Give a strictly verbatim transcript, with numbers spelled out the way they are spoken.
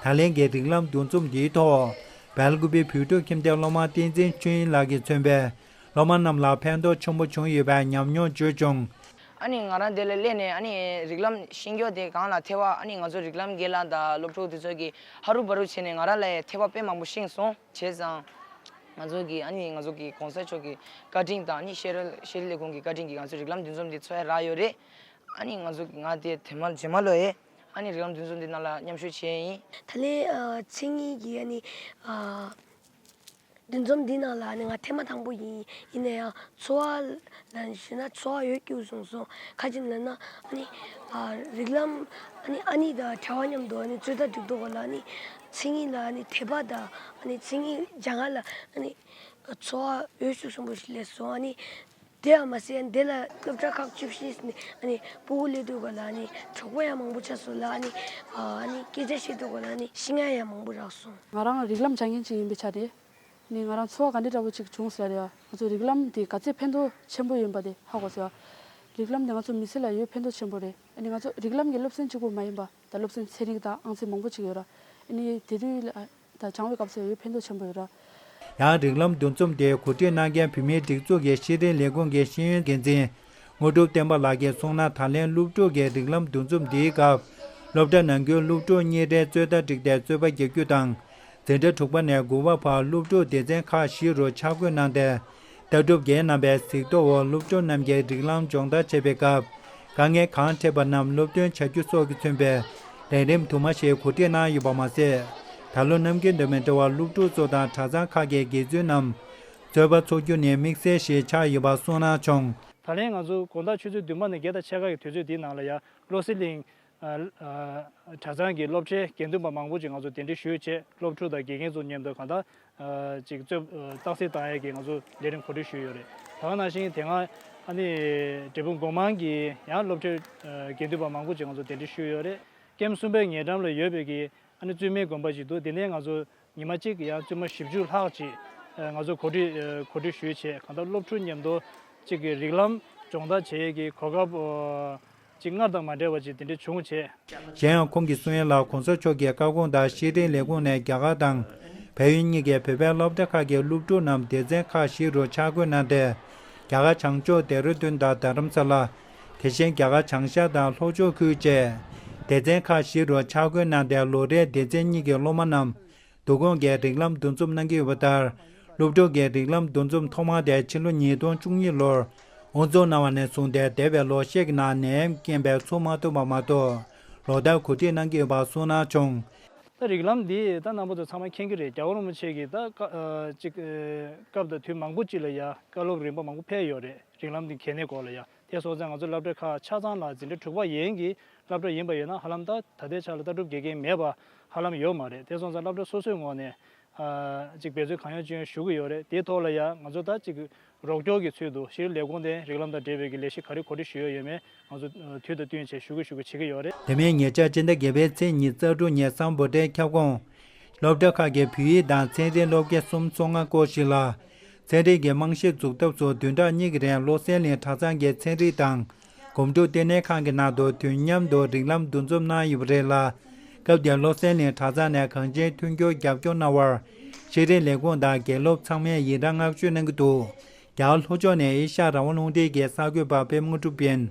ད་ལན་གྱི་རིགས་ལམ་འདུ་འཛོམས་འདིའི་ཐོག་སྦེལ་ཀོབ་བོད་ཕྲུག་ཁྱིམ་སྡེའི་སློབ་མ་བསྟན་འཛིན་ཆོས་དབྱིངས་ལགས་ཀྱིས་མཚོན་པའི་སློབ་མ་རྣམས་ལ་ཕན་ཐོགས་ཆེན་པོ་བྱུང་ཡོད་པའི་ཉམས་མྱོང་བརྗོད་བྱུང་། ཨ་ནི་ང་རང་འདི་ལ་སླེབས་ནས་ཨ་ནི་རིགས་ལམ་ཤེས་རྒྱུ་དེ་གང་ལ་ཐེ་བ། ཨ་ནི་ང་ཚོ་རིགས་ལམ་རྒན་ལགས་དང་སློབ་ཕྲུག་དེ་ཚོ་གིས་ཧ་རུ་བ་རུ་བྱས་ནས་ང་རང་ལ་ཐེ་བ་དཔེ་མང་པོ་ཤེས་སོང་། བྱས་ཙང་ང་ཚོ་གིས་ཨ་ནི་ང་ཚོ་གི་གོང་ས་མཆོག་གི་བཀའ་དྲིན་དང་ཨ་ནི་ཤེས་རིག་ཤེས་རིག་ལས་ཁུངས་ཀྱི་བཀའ་དྲིན་གྱིས་ང་ཚོ་རིགས་ལམ་འདུ་འཛོམས་འདི་འཚོགས་ཡ་རག་ཡོད་རེད། ཨ་ནི་ང་ཚོ་ང་དེ་དེ་མ་རྗེས་མ་ལོ་ཡས་ཨ་ནི་རིགས་ལམ་འདུ་འཛོམས་འདི་ནང་ལ་མཉམ་ཞུགས་བྱས་ཡིན། ད་ལན་ཨ་ཚེ་རིང་གིས་ཨ་ནི་ཨ་འདུ་འཛོམས་འདི་ནང་ལ་ཨ་ནི་ང་ཐེངས་མ་དང་པོ་ཡིན། ཡིན་ན་ཡང་ཚོར་བ་ལ་ཞུས་ན་ཚོར་བ་ཡོད་རྒྱུ་བྱུང་སོང་། ག་ཅི་ལབ་ན་ཨ་ནི་ཨ་རིགས་ལམ་ཨ་ནི་ཨ་ནི་དང་གྲྭ་བ་མཉམ་དུ་ཨ་ནི་རྩོད་ཟླ་སྒྲིག་དུས་སྐབས་ལ་ཨ་ནི་ཚེ་རིང་ལ་ཨ་ནི་དད་པ་དང་ཨ་ནི་ཚེ་རིང་སྦྱང་ཡ་ལ་ཨ་ནི་ཚོར་བ་ཡོད་ཤུགས་ཆེན་པོ་ཞིག་སླེབས་སོང་། ཨ་ནི་དེ་ཡང་མ་ཟད་འདི་ལ་སློབ་གྲྭ་ཁག་བཅུ་བཞི་ནས་ཨ་ནི་སྤུ་གུ་སླེབས་དུས་སྐབས་ལ་ཨ་ནི་གྲོགས་པོ་ཡང་མང་པོ་ཆགས་སོང་ལ། ཨ་ནི་ཨ་ནི་སྐད་ཆ་བཤད་དུས་སྐབས་ལ་ཨ་ནི་ཤེས་ཡ་ཡང་མང་པོ་རག་སོང་། ང་རང་རིགས་ལམ་སྦྱང་མཁན་ཅིག་ཡིན་པའི་ཆ་ནས་ནི་ང་རང་ཚོར་བ་ག་འདྲ་འདྲ་པོ་ཅིག་བྱུང་ཟེར་ཡ་རེད། ང་ཚོ་རིགས་ལམ་དེ་ག་ཚད་ཕན་ཐོགས་ཆེན་པོ་ཡིན་པ་དེ་ཧ་གོ་སོང་། རིགས་ལམ་དེ་ང་ཚོ་མི་ཚེ་ལ་ཡོད་ཕན་ཐོགས་ཆེན་པོ་རེད། ཨ་ནི་ང་ཚོ་རིགས་ལམ་གྱི་སློབ་ཚན་གཅིག་པུ་མ་ཡིན་པ་ད་སློབ་ཚན་ཚན་རིག་དང་ཨང་རྩིས་མང་པོ་ཅིག་ཡོད་ར། ཨ་ནི་དེ་དུས་ལ་ད་སྦྱང་བའི་སྐབས་སུ་ཡོད་ཕན་ཐོགས་ཆེན་པོ་ཡོད་ར། ཡང་རིགས་ལམ་འདུ་འཛོམས་དེ་གོ་སྒྲིག་གནང་མཁན་བོད་མིའི་སྒྲིག་འཛུགས་ཀྱི་ཤེས་རིག་ལས་ཁུངས་ཀྱི་ཤེས་ཡོན་འགན་འཛིན་དངོས་གྲུབ་བསྟན་པ་ལགས་ཀྱིས་གསུངས་ན། ད་ལན་སློབ་ཕྲུག་གི་རིགས་ལམ་འདུ་འཛོམས་འདིའི་སྐབས་སློབ་གྲྭ་ནང་ཁུལ་སློབ་ཕྲུག་གཉིས་རེའི་རྩོད་ཟླ་བསྒྲིགས་ཏེ་རྩོད་པ་རྒྱག་རྒྱུ་དང་། འཛིན་གྲྭ་དྲུག་པ་ནས་དགུ་པ་བར་སློབ་ཕྲུག་སྡེ་ཚན་ཁག་བཞི་རུ་ཆ་བགོས་གནང་སྟེ། ལྟ་གྲུབ་རྒན་རྣམ་པའི་གཟིགས་རྟོག་འོག་སློབ་ཕྲུག་རྣམས་ཀྱིས་རིགས་ལམ་སྦྱོང་བརྡར་བྱེད་པའི་སྐབས། དཀའ་ངལ་གང་འཕྲད་པ་རྣམས་སློབ་སྟོན་བྱ་རྒྱུ་སོགས་ཀྱི་མཚོན་པའི་ལས་རིམ་དུ་མ་ཞིག་གོ་སྒྲིག་གནང་ཡོད་པ་མ་ཟད། ད་ལོ་ནམ་རྒྱུན་དང་མི་འདྲ་བར་སློབ་ཕྲུག་ཚོ་དང་གྲྭ་ཚང་ཁག་གི་དགེ་ཚུལ་རྣམས་རྩོད་པ་འཚོགས་རྒྱུ་ནི་དམིགས་བསལ་ཞིག་ཆགས་ཡོད་པ་གསུངས་གནང་བྱུང་། ད་ལན་ང་ཚོ་དགོང་དག་ཆུ་ཚོད་བདུན་པ་ནས་བརྒྱད་དང་ཕྱེད་ཀ་གི་དུས་ཚོད་འདིའི་ནང་ལ་ཡང་བློ་གསལ་གླིང་ཨ་ཨ་གྲྭ་ཚང་གི་སློབ་གྲྭའི་དགེ་འདུན་པ་མང་པོ་ཅིག་ང་ཚོ་གདན་འདྲེན་ཞུས་བྱས། སློབ་ཕྲུག་དང་དགེ་རྒན་ཚོ་མཉམ་དུ་གང་ལྟར་ཨ་ཅིག་རྩོད་ཨ་རྟགས་གསལ་བཏང་ཡས་ཀྱི་ང་ཚོ་ལས་རིམ་གོ་སྒྲིག་ཞུས་ཡོད་རེད། ད་ག་ནང་བཞིན་དེ་སྔ་ཨ་ནི་འབྲས་སྤུངས་སྒོ་མང་གི་ཡང་སློབ་གྲྭའི་ཨ་དགེ་འདུན་པ་མང་པོ་ཅིག་ང་ཚོ་གདན་འདྲེན་ཞུས་ཡོད་རེད། ཀེམ་གསུམ་པའི་ཉེ་འགྲམ་ལ་ཡོད་པའི་གི་ཨ་ནི་བཙུན་མའི་དགོན་པ་ཅིག་འདུག་དེ་ནས་ང་ཚོ་ཉི་མ་གཅིག་ཡང་བཙུན་མ་བཞི་བཅུ་ལྷག་ཅིག་ཨ་ང་ཚོ་གོ་སྒྲིག་ཨ་གོ་སྒྲིག་ཞུས་བྱས། གང་ལྟར་སློབ་ཕྲུག་མཉམ་དུ་གཅིག་གི་རིགས་ལམ་སྦྱོང་བརྡར་བྱེད་ཡས་ཀྱི་གོ་སྐབས་ཨ་ཅིག་སྔར་དང་མ་འདྲ་བ་ཅིག་དེ་འདྲ་བྱུང་བྱས། གཞན་ཡང་ཁོང་གིས་གསུང་ཡས་ལ། གོང་ས་མཆོག་གི་བཀའ་དགོངས་ལྟར་ཤེས་རིག་ལས་ཁུངས་ནས་རྒྱ་གར་དང་བལ་ཡུལ་གཉིས་ཀྱི་བོད་པའི་སློབ་གྲྭ་ཁག་གི་སློབ་ཕྲུག་རྣམས་སྡེ་ཚན་ཁག་བཞི་རུ་ཆ་བགོས་གནང་སྟེ། རྒྱ་གར་བྱང་ཕྱོགས་ལྡེ་ར་ལྡུན་དང་རྡ་རམ་ས་ལ། དེ་བཞིན་རྒྱ་གར་བྱང་ཤར་དང་ལྷོ་ཕྱོགས་ཁུལ་བཅས་སྡེ་ཚན་ཁག་བཞི་རུ་ཆ་བགོས་གནང་སྟེ། ལོ་རེའི་སྡེ་ཚན་གཉིས་ཀྱི་སློབ་མ་རྣམས་འདུ་ཁང་གི་རིགས་ལམ་འདུ་འཛོམས་གནང་གི་ཡོད་པ་ལྟར། སློབ་ཕྲུག་གི་རིགས་ལམ་འདུ་འཛོམས་ཐོག་མ་དེ་ཕྱི་ལོ་ཉིས་སྟོང་བཅུ་གཉིས་ལོར་དབུ་འཛུགས་གནང་བ་ནས་བཟུང་སྟེ། འདས་པའི་ལོ་ཤས་ཀྱི་ནང་ནད་ཡམས་རྐྱེན་པས་ཚུགས་མ་ཐུབ་པ་མ་གཏོགས། ལོ་ལྟར་གོ་སྒྲིག་གནང་གི་ཡོད་པ་གསུངས་གནང་བྱུང་། ད་རིགས་ལམ་འདི་ད་རྣམ་པ་ཚོ་ཚང་མ་མཁྱེན་གྱི་རེད། རྒྱལ་བ་རིན་པོ་ཆེ་གིས་ད་ཀ་ཨ་ཅིག་ཨ་སྐབས་དང་དུས་མང་པོ་ཅིག་ལ་ཡ་བཀའ་སློབ་རིམ་པ་མང་པོ་ཕེབས་ཡོད་རེད། རིགས་ལམ་འདི་གལ་གནད་སྐོར་ལ་ཡ། དེ་སོང་ཙང་ང་ཚོ་སློབ་གྲྭ་ཁག་ཆ་ཚང་ལ་འཛིན་གྲྭ་དྲུག་པ་ཡན་གྱི་སློབ་གྲྭ་ཡིན་པ་ཡིན་ན། ཧ་ལམ་ད་ད་ལྟའི་ཆ་ལ་ལྟ་གྲུབ་དགེ་རྒན་མེད་པ་ཧ་ལམ་ཡོད་མ་རེད། དེ་སོང་ཙང་སློབ་གྲྭ་སོ་སོའི་ངོས་ནས་ཨ་ཅིག་འབད་བརྩོན་གང་ཡོང་ཅི་ཡོང་ཞུ་གི་ཡོད་རེད། དེའི་ཐོག་ལ་ཡ་ང་ཚོ་ད་ཅིག་རོགས་སྐྱོར་གྱི་ཚུལ་དུ་ཤེས་རིག་ལས་ཁུངས་དེ་རིགས་ལམ་དང་འབྲེལ་བའི་གི་ལས་གཞི་ག་རེ་གོ་སྒྲིག་ཞུས་ཡོད་མེད་ང་ཚོ་ཨ་དུས་དང་བསྟུན་བྱས་ཞུ་གི་ཞུ་གི་བྱེད་ཀྱི་ཡོད་རེད། དེ་མིན་ཉེ་ཆར་སྤྱི་ཟླ་བརྒྱད་པའི་ཚེས་ཉི་ཤུ་རྩ་དྲུག་ཉིན་སམ་བྷོ་ཊའི་ཁྱབ་ཁོངས་སློབ་གྲྭ་ཁག་གི་བོད་ཡིག་དང་ཚན་རིག་སློབ་དགེ་སུམ་ཅུ་སོ་ལྔ་སྐོར་ཞིག་ལ། ཚན་རིག་གི་རྨང་གཞི་འཛུགས་ཐབས་སུ་བདུན་ཕྲག་གཉིས་ཀྱི་རིང་བློ་གསལ་གླིང་གྲྭ་ཚང་གི་ཚན་རིག་དང་སྒོམ་སྒྲུབ་ལྟེ་གནས་ཁང་གི་ནང་དུ་དུས་མཉམ་དུ་རིགས་ལམ་འདུ་འཛོམས་གནང་ཡོད་པ་རེད་ལ། སྐབས་དེར་བློ་གསལ་གླིང་གྲྭ་ཚང་ནས་གང་ཅིའི་མཐུན་འགྱུར་རྒྱབ་སྐྱོར་གནང་བར། ཤེས་རིག་ལས་ཁུངས་དང་དགེ་སློབ་ཚང་མས་ཡི་རང་བསྔགས་བརྗོད་གནང་གི་འདུག་རྒྱ་གར་ལྷོ་ཕྱོགས་ནས་ཨེ་ཤ་ཡ་རང་དབང་རླུང་འཕྲིན་གྱི་གསར་འགོད་པ་པད་མ་དངོས་གྲུབ་ཡིན།